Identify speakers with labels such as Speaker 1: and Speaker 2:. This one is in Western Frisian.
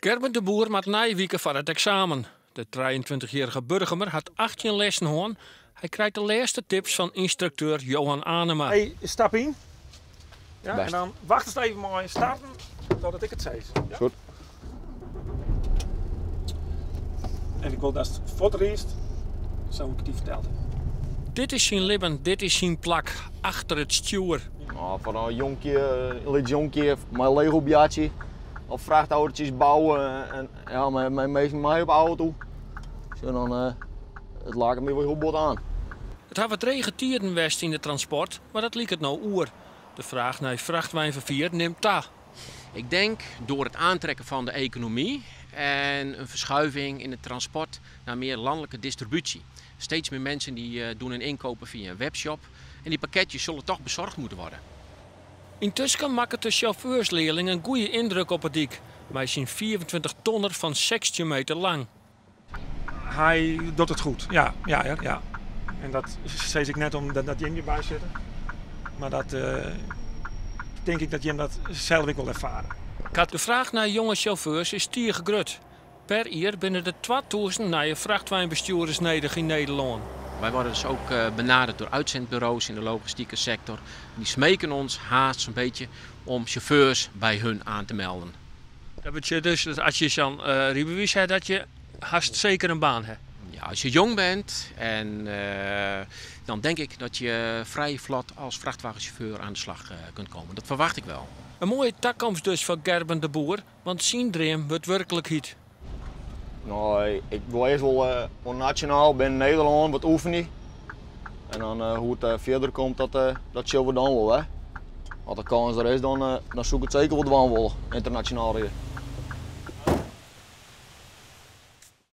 Speaker 1: Gerben de Boer moat nije wike foar it eksamen. De 23-jierrige Burgumer hat 18 lessen hân. Hy krijt de lêste tips fan ynstrukteur Johan Anema.
Speaker 2: Hey, stap yn. Ja,
Speaker 3: Best.
Speaker 2: en dan wachtest even mei starten totdat ik it sis. Ja?
Speaker 3: Goed.
Speaker 2: En ik wol datst fuortrydst, sa hoe't ik dy ferteld ha.
Speaker 1: Dit is syn libben, dit is syn plak, achter it stjoer.
Speaker 3: Nou, foar in jonkje, in lyts jonkje mei Lego-bjartsje of frachtautotsjes bouwe en ja, mei minsken mei op auto. Zo dan, it laket my wol hiel bot oan.
Speaker 1: It hawwe drege tiden west yn it transport, mar dat liket no oer. De fraach nei frachtweinferfier nimt ta.
Speaker 4: Ik denk door het aantrekken van de economie en een verschuiving in het transport naar meer landelijke distributie. Steeds meer mensen die doen hun inkopen via een webshop en die pakketjes zullen toch bezorgd moeten worden.
Speaker 1: Yntusken makket de sjauffeurslearling in goede yndruk op 'e dyk, mei syn 25 tonner fan 16 meter lang.
Speaker 2: Hy docht it goed, ja. En dat sis ik net omdat dat jim hjirby sitte, mar dat tink ik dat jim dat sels ek wol erfare.
Speaker 1: De fraach nei jonge sjauffeurs is tige grut. Per jier binne der 2000 nije frachtweinbestjoerders nedich yn Nederlân.
Speaker 4: Wij worden dus ook benaderd door uitzendbureaus in de logistieke sector. Die smeken ons haast zo'n beetje om chauffeurs bij hun aan te melden.
Speaker 1: Dat betsjut dus dat as je sa'n rydbewiis hast, dat je hast seker in baan ha.
Speaker 4: Ja, als je jong bent en dan denk ik dat je vrij vlot als vrachtwagenchauffeur aan de slag kunt komen. Dat verwacht ik wel.
Speaker 1: In moaie takomst dus foar Gerben de Boer, want syn dream wurdt werklikheid.
Speaker 3: Nou, ik wol earst wol nasjonaal binnen Nederlân wat oefenje. En dan hoe't it fierder komt, dat sjogge we dan wol. Hè. As de kâns der is, dan soe ik it seker wol dwaan wolle, ynternasjonaal ride.